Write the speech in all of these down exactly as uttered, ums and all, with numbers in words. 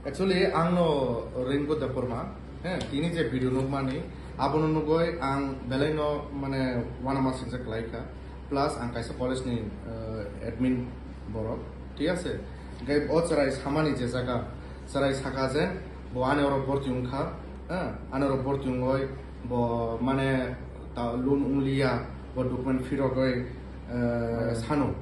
Actually, ang no Ringo Debbarma, he, tini je video nukmani, abono nugoi ang belai no mane uanama singjak khlai kha, plus ang kaisa college ni, eh, admin borok, thik ase? Hingke o chwrai samani je jaga, chwrai saka je bo ani oro borti wngkha, he, ani oro borti wngoi bo mane ta loan wngliya, bo document phirogoi, eh, Hmm. sano,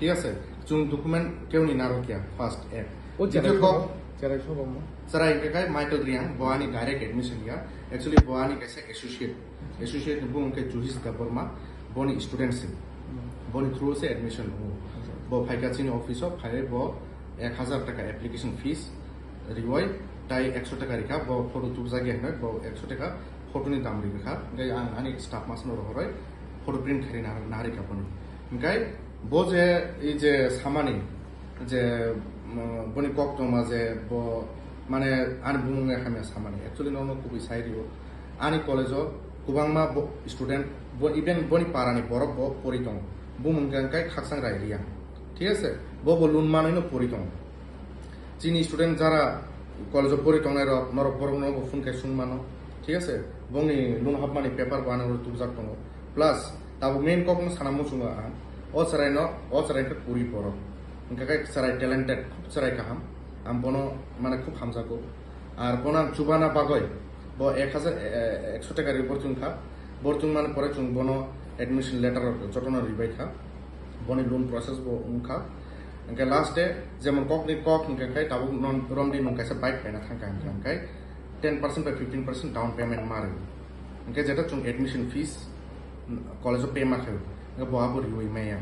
thik ase? Chwng document keuni narwkya, first, ek. O Ditiyo cherai kok sobo, cherai sobo mo? Cherai hingke kai Michael Riang, bo ani direct admission ya. Actually, bo ani kaisa associate. Associate ni bumung khe Juhis Debbarma, boni student si. Hmm. Boni through se admission wngo. Acha. Bo phaikha chini office o, phai bo ek hazar taka application fees riwai, tai ekso taka rikha, bo photo tubjak ya hinoi, bo ekso taka photo ni dam rikha. Hingke ang ani staff mas no rohoroi photo print khairwi nahar-, naharikha boni. Hingke bo je, ei je samani, je, mm, boni kok tongma je bo, mane, ani bumung hamya samani. Actually, nono kubui sai rio. Ani college o kwbangma bo-, student, bo, even boni para ni borok bo pori tongo. Bumung khe hwnkhe Khakchang Rai Riang. Thik ase? Bo bo loan manwi no pori tongo. Chini student jara college o pori tongnai rok, norok borok no bo phone khe sung mano. Thik ase? Bongni loan hapmani paper bo ani oro tubjak tongo. Plus, tabuk main kok no sana muchungo ang. O chwrai no, o chwrai khe kwrwi borok. Hingkha khe chwrai talented, khub chwrai kaham. Ang bono mane khub hamjago. Ar bono ang chubana bagoi bo ek hazar, e, e, ekso taka ri borchung kha. Borchung mani pore chwng bono admission letter rok jotono ribai kha. Boni loan process bo wngkha. Hingkhe last day jemon kokni kok hingkha khe tabuk non romdi nung kaisa bike paina thangkha hingkha khe ten percent bai fifteen percent down payment ma rw. Hingkhe jeta chwng admission fees college o pay ma khaio, hingkhe bo abo riwi maya.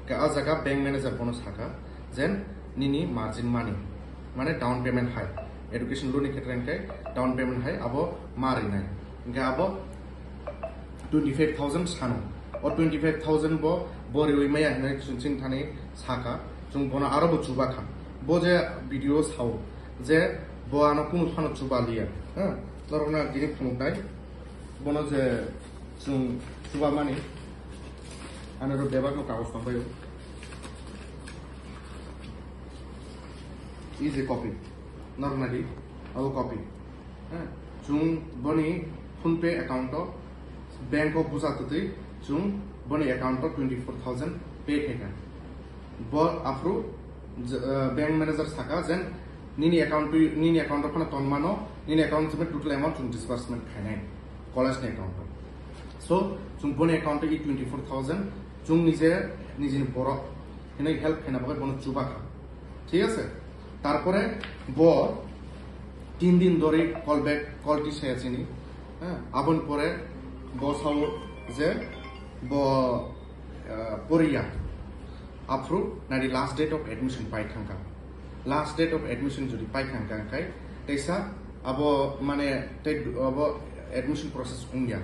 Hingkhe a jaga bank manager bono saka, jen nini margin money, mane down payment hai, education loan ni khetre hingkhe down payment hai abo ma rinai. Hingkhe abo twenty five thousand sano. O twenty five thousand bo, bo riwi maya hinwi chwng chini thani saka, chwng bono aro bo chuba kha. Bo je video sao, je bo ano kunu phano chuba liya. Ha? Norokno ang tini phunuknai. Bono je chwng chuba mani, ano ro bebak no kagoj tong bai. Easy copy. Norok nadi, abo copy. Ha? Chwng boni PhonePe account o bank o buja twtwi chwng boni account o twenty four thousand pay khaikha. Bo aphuru je, eh, bank manager saka jen nini account twi, nini account o phano tonmano, nini account simi total amount chwng disbursement khainai college ni account o. So, chwng boni account o i twenty four thousand chwng nije, nijini borok hinwi help khaina bagwi bono chubakha. Thik ase? Tarpore bo tin din dori call back, call tisaya chini. Ha, aboni pore bo sao je bo, ah, poriya. Aphuru nadi last date of admission pai thangkha. Last date of admission jodi pai thangkha hingkhe teisa abo mane tei abo admission process wngya.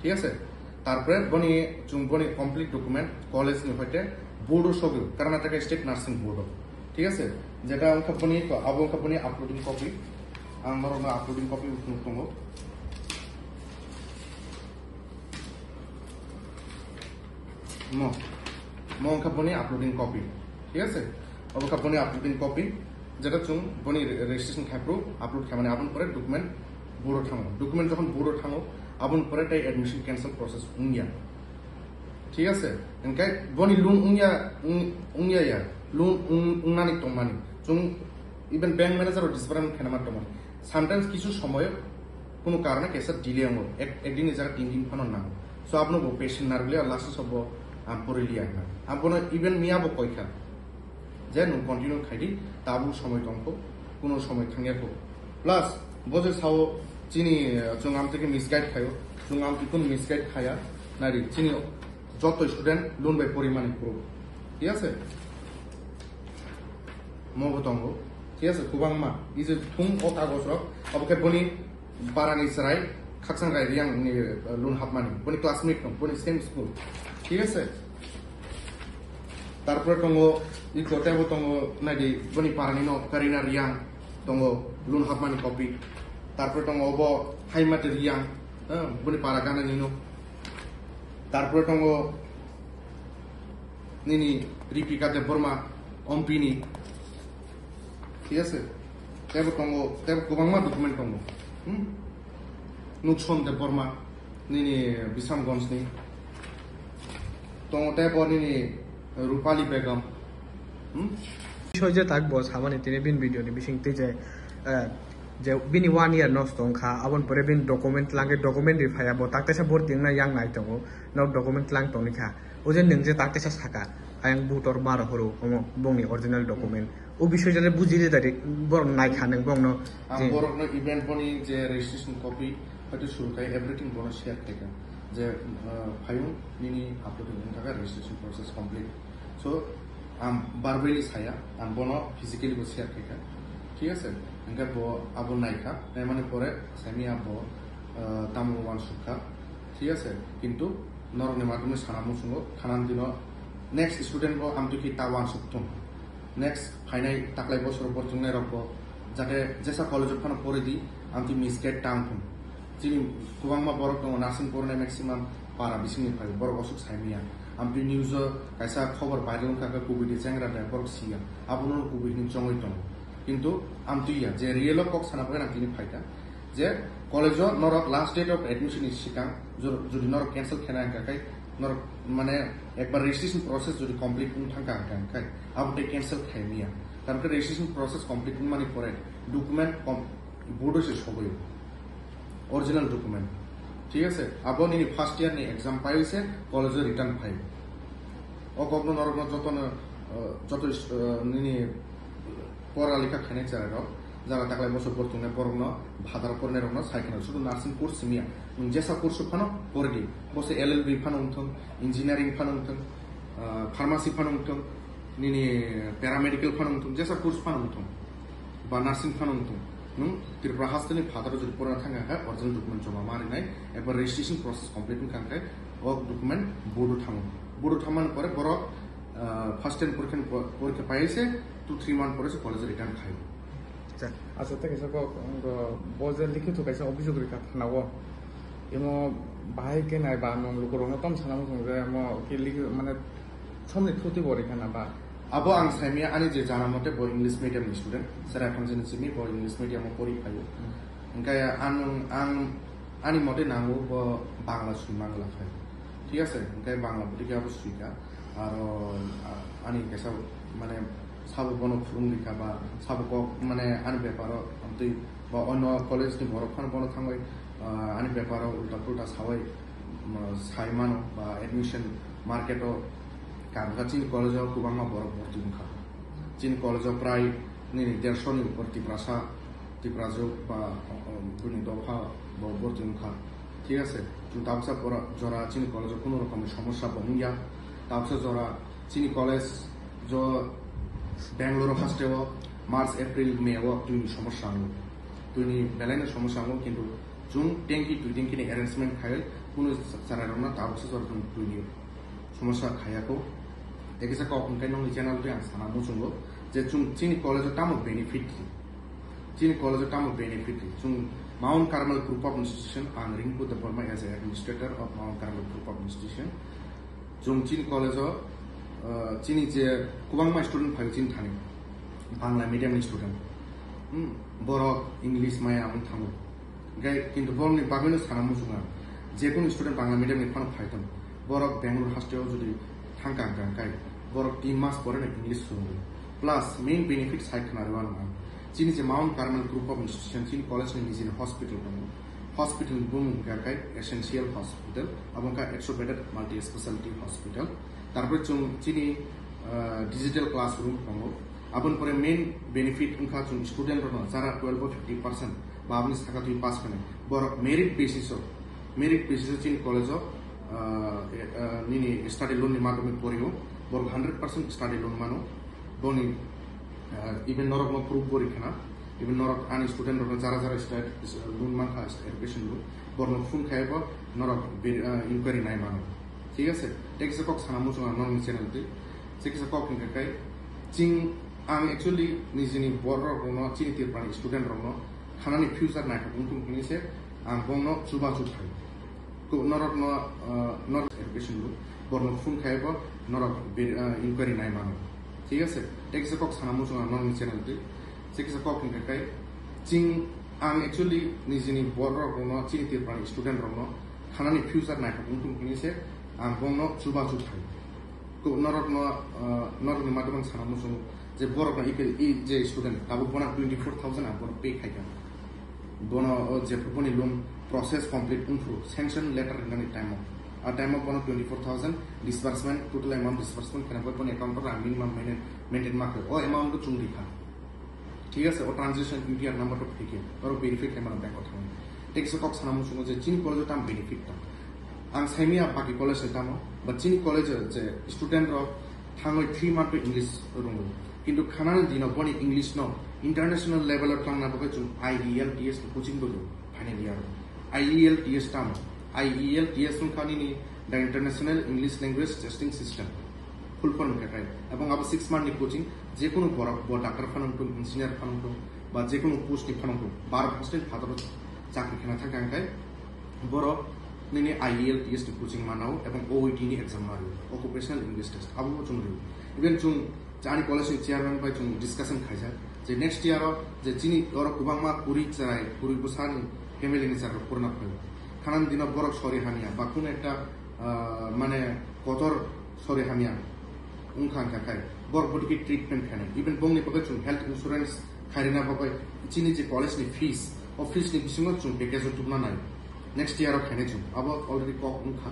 Thik ase? Tarpore boni chwng boni complete document college ni hoite board o sogwi Karnataka State Nursing Board o. Thik ase? Jeta wngkha boni, abo wngkha boni uploading copy. Ang norokno uploading copy phunuk tongo. Mo, mo wngkha boni uploading copy. Thik ase? Abo wngkha boni uploading copy. Jeta chwng boni re-, registration khai phuru upload khaimani aboni pore document board o thango. Document jokhon board o thango, aboni pore tei admission cancel process wngya. Thik ase? Hingkhe boni loan wngya, wng-, wngya ya, loan wng-, wngnani tongmani. Chwng even bank manager rok disbursement khainama tongmani. Sometimes kisu somoy kunu karone kaisa delay wngo, ek, ek din ni jaga tin din phano nango. So abono bo patient narwkliya, last o bo ang porilia hwnna. Ang bono even miya bo koikha. Je nwng continue khai di, tabuk somoi tong kho, kuno somoi thangya kho. Plus, bo je sao chini, eh, chwng amtwi khe misguide khaio, chwng amtwi kuno misguide khaya, nari chini joto student loan bai porimani proof. Thik ase? Mo bo tongo. Thik ase, kwbangma. I je thung o kagoj rok, abo khe boni Parani chwrai Khakchang Rai Riang ni, eh, loan hapmani. Boni classmate no, boni same school. Thik ase? Tarpore tongo, i kote bo tongo, naidi, boni parani no, Karina Riang tongo, loan hapmani copy. Tarpore tongo, obo Haimati Riang, eh, boni para gana ni no. Tarpore tongo, nini Ripika Debbarma, Ompini. Thik ase? Tebo tongo, tebo kwbangma document tongo. Hmm? Nukson Debbarma, nini Bisramganj ni. Tongo tebo nini Rupali Begum. Hmm? Bisoi je tak bo samani tini bini video ni bising tei je, eh, je bini one year nosto wngkha, aboni pore bini document langkhe document ri phaiya, bo tak teisa borti wngna yang nai tongo, nok document lang tongni kha. O je nwng je tak teisa saka, ayang butor maro horo, omo bongni original document. O bisoi jale buji rida ri, borok nai kha nwng bongno. Ang je borokno event boni je registration copy, hoito suru khai everything bono share khai kha. Je, uh, phayung nini upload wng kha registration process complete. So, ang verbally saya, ang bono physically bo share khai kha. Thik ase? Hingke bo abo nai kha, naimani pore saimi abo, uh, tamo wansuk kha. Thik ase? Kintu norokni matumwi sana muchungo, thanam dino next student bo amtwi ki ta wansuk thung. Next phainai taklai bosoro borchungnai rokbo jate jesa college o phano pori di, amtwi misguide tang thung. Chini kwbangma borok tongo, nursing porinai maximum para bisingni phai, borok osuk saimiya. Amtwi news o kaisa khobor viral wngkha khe covid ni chengra de borok siya, abono covid ni chongwi tongo. Kintu amtwi ya, je real o kok sana bagwi amtwini phaikha. Je college o norok last date of admission ni sikang jor-, jodi norok cancel khena hwnkha khai norok mane ekbar registration process jodi complete wng thangkha hwnkha khai abo tei cancel khaimiya. Karon khe registration process complete wngmani pore document com-, board o se sogwi original document. Thik ase? Abo nini first year ni exam pai se college o return phai. O kokno norokno jotono, uh, joto, uh, nini pora likha khainai cherairok, jaga taklai bosor borok tongnai borokno, bhadar porinai rokno sai kheno, sudu nursing course simiya. Nwng jesa course phano pori di, bo se L L B phano wngthung, engineering phano wngthung, ah, pharmacy phano wngthung, nini paramedical phano wngthung, jesa course phano wngthung, ba nursing phano wngthung. Nwng Tripura hasteni phataro jodi porna thangkha khe original document joma ma rinai, eba registration process complete wngkha khe o document board o thango. Board o thangmani pore borok, ah, first time porikha, porikha pai se two three month pore se college return khai. Acha, acha, tei kaisa kok, bo je likhito kaisa obisuk rikha thana o. Imo bahai khe nai ba nwng lukurokno tom sana muchung je imo khe likhi mane somni thuti bo rikha na ba? Abo ang saimya ani je jana mote bo English medium ni student, Serai Phanjani simi bo English medium o pori phaio. Hmm. Hingkhe ang, ang ani mote nango bo Bangla swi mangla phai. Thik ase? Hingkhe Bangla bwtwi khe abo swikha. Aro, ah, ani kaisa mane sabo bono phurung rikha ba sabo kok mane ani beparo amtwi ba onno college ni borok phano bono thangwi, ah, ani beparo ulta pulta sawi, um, sai mano ba admission market o kamkha chini college o kwbangma borok borti wngkha. Chini college o prai nini dershoni upor Tiprasa, Tiprajwk ba, um, buini dopha bo borti wngkha. Thik ase? Chwng tabuksa pora jora chini college o kuno rokomni somosya bo wngya. Tabuksa jora chini college jo Bangalore haste o March, April, May o twini somosya wngo. Twini belaino somosya wngo, kintu chwng tanki, twi tanki ni arrangement khai kuno chwrairokno tabuksa jora chwng twini somosya khayako. Ekisa kok hwnkhe nokni channel twi ang sana muchungo je chwng chini college o tamo benefit ri. Chini college o tamo benefit ri. Chwng Mount Carmel Group of Institution, ang Rinku Debbarma as a administrator of Mount Carmel Group of Institution. Chwng chini college o, uh, chini je kwbangma student phaio chini thani, Bangla medium ni student. Hmm, borok English maya wng thango. Hingkhe kintu borokni bagwino sana muchungo ang. Jekunu student Bangla medium ni phano phai thung. Borok Bangalore haste o jodi thangkha hwnkha hwnkhe borok tin mas pore no English swrwngwi. Plus main benefit sai khna rw ang. Chini je Mount Carmel Group of Institution, chini college ni nijini hospital tongo. Hospital ni bumung hwnkha khe Essential Hospital, abo wngkha ekso bedded multi speciality hospital. Tarpore chwng chini, ah, digital classroom tongo. Aboni pore main benefit wngkha chwng student rokno jara twelve o fifty percent ba aboni saka twi pass khanai. Borok merit basis o, merit basis o chini college o, ah, eh, ah, nini study loan ni madhyome porio. Borok hundred percent study loan mano. Boni, ah, even norokno proof bo rikha na. Even norok ani student rokno jara jara study loan mankha, education loan. Borokno phone khai bo norok be-, ah, inquiry nai mano. Thik ase? Tei kisa kok sana muchung ang norokni channel twi. Tei kisa kok hwnkha khe ching ang actually nijini borok rokno chini Tripurani student rokno khanani future naithok wngthung hinwi se ang bongno chubachu thai. Ko norokno, ah, norok education loan, borokno phone khai bo norok be-, ah, inquiry nai mano. Thik ase? Tei kisa kok sana muchung ang norokni channel twi. Chekisa kok hingka kai ching ang actually nijini borok rokno chini Tripurani student rokno khanani future naithok wngthung hinwi se ang bongno chubachu khai. Ko norokno, ah, norokni matwmang sana muchungo je borokno ipil i je student tabuk bona twenty four thousand ang bono pay khaikha. Bono o je boni loan process complete wngphuru sanction letter rinani time o. A time o bono twenty four thousand disbursement, total amount disbursement khena bai boni account o rang minimum maintain, maintain ma khe. O amount ko chungri kha. Thik ase, o transaction U T R number to phike, oro verify khe mano bank o thangwi. Tei kisa kok sana muchungo je chini college o tam benefit tong. Ang saimia baki college se tamo, but chini college o je student rok thangwi three month to English rungo. Kintu khanani dino boni English no international level o tangna bagwi chwng I E L T S ni coaching bo rw final year o. I E L T S tamo? I E L T S wngkha nini the International English Language Testing System. Full form khe kai. Ebong abo six month ni coaching, je kunu borok bo doctor phano wngthung, engineer phano wngthung, ba je kunu post ni phano wngthung, bar post ni phataro chakri khena thangkha hwnkhe borok nini I E L T S ni coaching manao ebong O E T ni exam mario, occupational English test, abo bo chwng rio. Even chwng ani college ni chairman bai chwng discussion khaijak je next year o je chini oro kwbangma kwrwi chwrai, kwrwi bwsani family ni chwrai rok purna phai. Khanani dino borok sori hamya ba kunu ekta, ah, mane kotor sori hamya wngkha hwnkha khai borok botiki treatment khainai. Even bongni bagwi chwng health insurance khairina bagwi chini je college ni fees, o fees ni bisingo chwng package o tubna nai. Next year o khainai chwng. Abo already kok wngkha.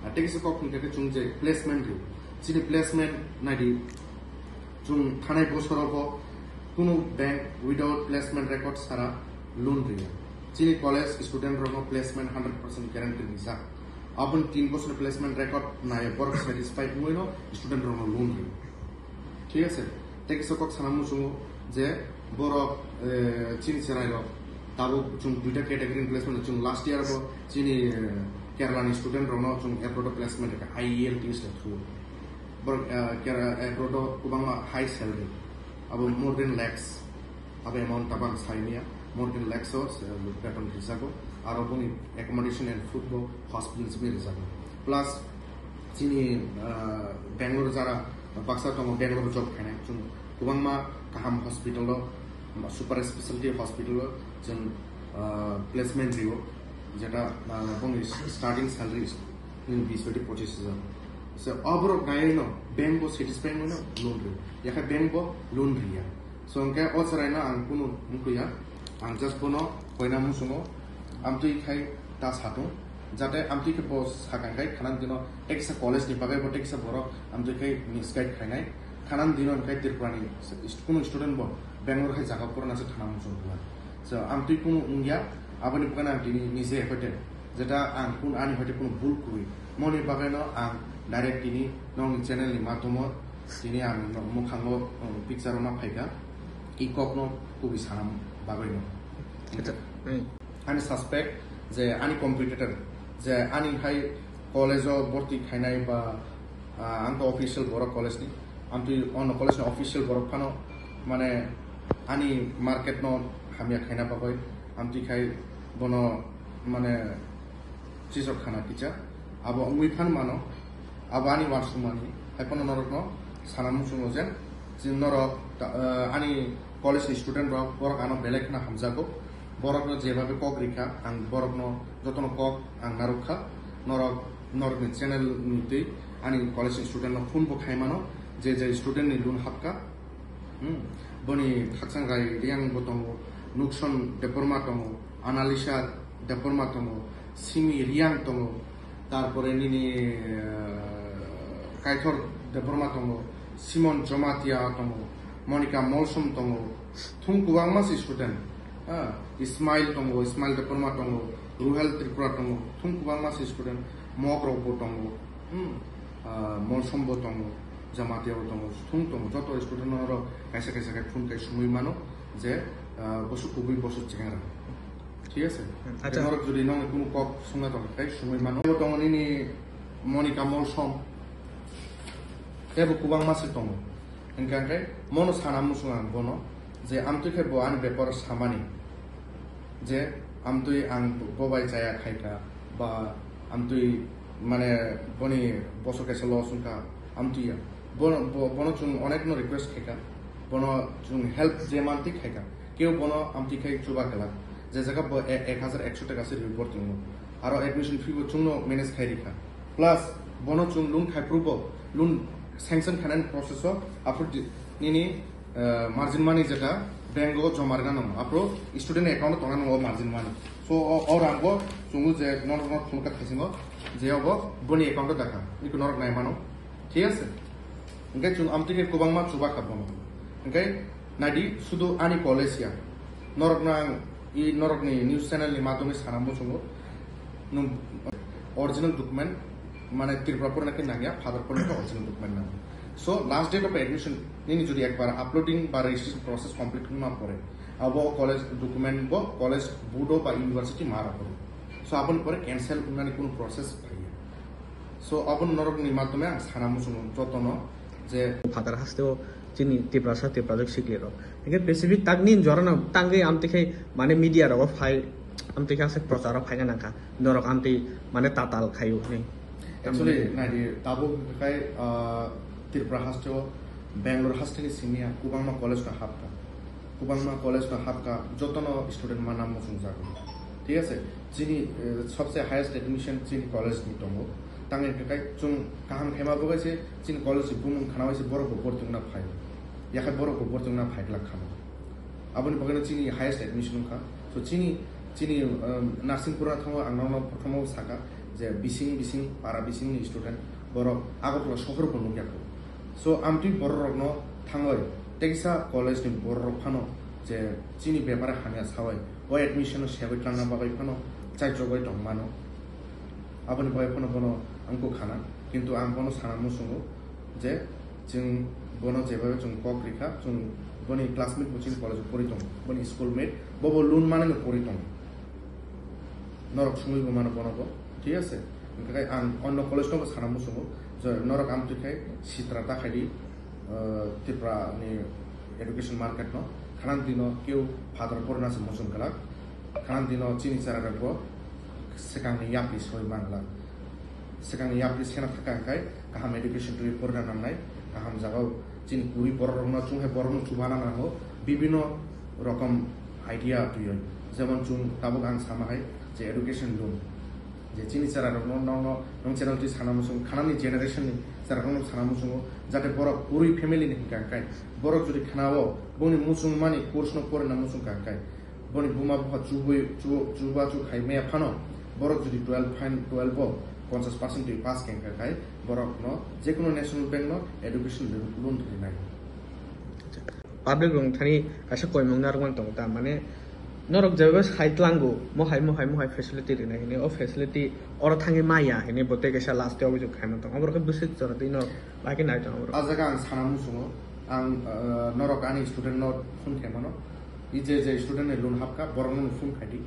Ah, tei kisa kok hwnkha khe chwng je placement rw. Chini placement naidi chwng thanai bosoro bo kunu bank without placement record sara loan riya. Chini college student rokno placement hundred percent guarantee rijak. Aboni tin bosor placement record nai borok satisfy wngwi no student rokno loan riya. Thik ase? Tei kisa kok sana muchungo je borok, eh, chini cherai rok tabuk chwng duita category ni placement chwng last year bo chini, eh, Kerala ni student rokno chwng abroad o placement rikha I E L T S ni through. Borok, eh, Kerala abroad o kwbangma high salary, abo more than lakhs. Abo amount tabang saimia, more than lakhs o, eh, beton rijago, aro boni accommodation and food bo hospital simi rijago. Plus chini, ah, Bangalore jara baksa tongo, Bangalore job khainai, chwng kwbangma kaham hospital o, super specialty hospital o chwng, ah, placement rio, jeta, ah, boni starting salary ni bis bai pochis hajar. So aborok nai no bank bo satisfy no loan rio, yakhai bank bo loan riya. So hwnkhe o chwraino ang kunu wngkhuya, ang just bono koina muchungo amtwi khai ta satung, jate amtwi khe bo sakang khai khanani dino tei kisa college ni bagwi bo tei kisa borok amtwi khai misguide khainai. Khanani dino hwnkhe Tripura ni kunu student bo Bangalore hai jaga porna se khana muchung kha. So amtwi kunu wngya, aboni bagwi ang tini nije hoite jeta ang kun ani hoite kunu bul kwrwi moni bagwi no ang direct tini nongni channel ni mathomo tini ang no mukhango, um, picture o ma phaikha, i kok no kubui sana bagwi no. Acha, hmm. Ani suspect je ani competitor je ani hai college o borti khainai ba, ah, ang to official borok college ni, amtwi ono college ni official borok phano mane ani market no hamya khaina bagwi amtwi khai bono mane chisok khana kicha abo wngwi phan mano. Abo ani uansukmani, hai phano norokno sana muchungo je, je norok ta-, eh, ani college ni student rok, borok ano belai kheno hamjago, borokno jebabe kok rikha, ang borokno jotono kok ang narwkha, norok, norokni channel ni twi ani college ni student no phone bo khai mano, je je student ni loan hapkha, Hmm. Boni Thaksang Rai Riang bo tongo, Nukson Debbarma tongo, Analisa Debbarma tongo, Simi Riang tongo, tarpore nini, eh, Kaithor Debbarma tongo, Simon Jomatia tongo, Monica Molsom tongo, thung kwbangma se student, ah, Ismail tongo, Ismail Debbarma tongo, Ruhel Tripura tongo, thung kwbangma se student, Mok rok bo tongo, hmm. Ah, Molsom bo tongo, Jamatia bo tongo, thung tongo, joto student no oro kaisa kaisa khe phone kai sumui mano je, ah, bosu kubui bosu chikang rang. Thik ase? Hmm, acha. Norok jodi nongni kunu kok sungna tong khe sumui mano. Bo tongo nini Monica Molsom, tebo kwbangma se tongo. Hingkha khe mono sana muchung ang bono je amtwi khe bo ani beparo samani. Je amtwi ang bo bai chaya khaikha, ba amtwi mane boni boso kaisa loss wngkha, amtwi ya. Bono, bo-, bono chwng onek no request khaikha, Bono chwng help je mantwi khaikha, keu bono amtwi khai chuba khlak, je jaga bo e-, ek hazar ekso taka se rwi borti wngo, aro admission fee bo chwngno manage khai rikha, plus bono chwng loan khai phuru bo loan sanction khainani process o aphuru di-, nini, eh, margin money jeta bank o joma rina nango, aphuru student account o tongna nango margin money. So o, o rang bo chwngno je norok no phunukha thaisingo, je obo boni account o dakha, iko norok nai mano. Thik ase? Hingke chwng amtwi khe kwbangma chuba kha bono. Hingke naidi sudu ani college ya. Norokno ang i norokni news channel ni madhyome sana muchungo. Nwng original document, mane Tripura porna khe nangya, father porna khe original document nango. So last date of admission nini jodi ekbar uploading ba registration process complete wngma pore, abo college document bo college board o ba university ma rok. So aboni pore cancel wngnani kuno process phaiya. So, aboni norokni madhyome ang sana muchungo jotono je Phatar hasteo chini Tiprasa, Tiprajwk sikli rok. Hingke specific takni jorano tangwi amtwi khe mane media rogo phai, amtwi khe aswk procharo phaina nangkha. Norok amtwi mane tatal khaio hinwi. Actually, naidi tabuk khai, ah, Tripura hasteo, Bangalore hasteni simiya kwbangma college no hapkha. Kwbangma college no hapkha, jotono student mana muchungjago. Thik ase? Chini, eh, sobse highest admission chini college ni tongo. Tangwi hwnkhe kai chwng kaham khaima bo kaise chini college ni bumung khana waise borok bo borok tongna phai. Yakhai borok bo borok tongna phai glak khama. Aboni bagwi no chini highest admission wngkha. So chini, chini, um, nursing purna thango ang nono prothom o saka je bising bising para bising ni student borok Agartala sohor bo nukya kho. So amtwi borok rokno thangwi teisa college ni borok rok phano je chini bepare hamya sawai o admission no sebai tlangna bagwi phano chaichogwi tong mano. Aboni bagwi phano bono ang kok khana, kintu ang bono sana muchungo je chwng bono jebabe chwng kok rikha, chwng boni classmate bo chini college o pori tongo, boni schoolmate bo bo loan manwi no pori tongo. Norok sungwi bo mano bono bo, thik ase? Hingkhe ang onno college no bo sana muchungo je norok amtwi khai sitra ta khai di, eh, Tripura ni education market no, khanan dino keu phatar porina se muchung kwlak, khanan dino chini chera rok bo swkang ni yapri soi man glak. Swkangni yapri sena thaka hwnkhe kaham education twi porina nangnai, kaham jagao chini kwrwi borok rokno chwng hai borokno chubana nango, bibino rokom idea twiwi. Jemon chwng tabuk ang sama hai je education loan, je chini chera rokno nokno nong channel twi sana muchung, khanani generation ni chera rokno sana muchungo, jate borok kwrwi family ni hwnkha hwnkhe borok jodi khanao bongni muchung mani course no porina muchung kha hwnkhe, boni buma bupha chubui-, chu-, chubachu khai maya phano, borok jodi twelve phan, twelve o ponchash percent twi pass khe wngkha khai, borokno jekunu National Bank no education loan rinai. Public rok thani kaisa koimung narwkmani tongo ta, mane norok jeba sai tlango, mohai, mohai, mohai facility rinai hini, o facility oro thangwi maya hini, bo tei kaisa last o obijok khaima tongo, oborok khe bwswk jora twi norok. Lagi nai tong bro. A jaga ang sana muchungo, ang, eh, norok ani student no phone khaimano. I je je student ni loan hapka, borok no phone khai di.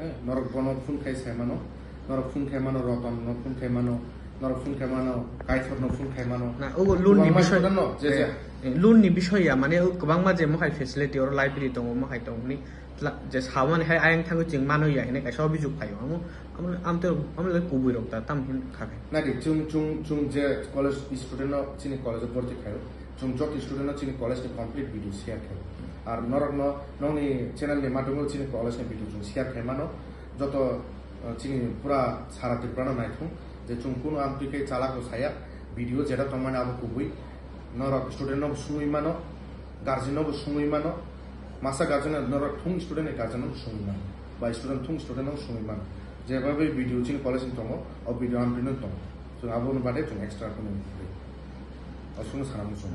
Eh, norok bono phone khai saimano, norok phone khaimano, Roton no phone khaimano, norok phone khaimano, Kaithor no phone khaimano. Na, ogo loan ni Kwbangma bisoy, student no, je je. Eh, eh, loan ni bisoy ya, mane o kwbangma je mohai facility oro library tongo, mohai tongo ni. Tla-, je samani hai ayang thangwi chwng mano ya hinwi kaisa obijok phaio. Amo, amo, amtwi, amo le kubui rok ta, tam hin kha khe. Nadi chwng, chwng, chwng je college student no chini college o borti khaio. Chwng joto student no chini college ni complete video share khaio. Ar norok no nokni channel ni madhyamo chini college ni video chwng share khai mano. Joto, uh, chini pura sara Tripura no naithung je chwng kunu amtwi khe chalak bo saya. Video jeta tongmani abo kubui. Norok student no sumui mano, guardian no bo sumui mano, masa guardian no norok thung student ni guardian no sumui mano, ba student thung student no sumui mano. Jeba bai video chini college ni tongo, o video amtwi no tongo. Chwng abo no bade chwng extra kunu. Aswkno sana muchungo.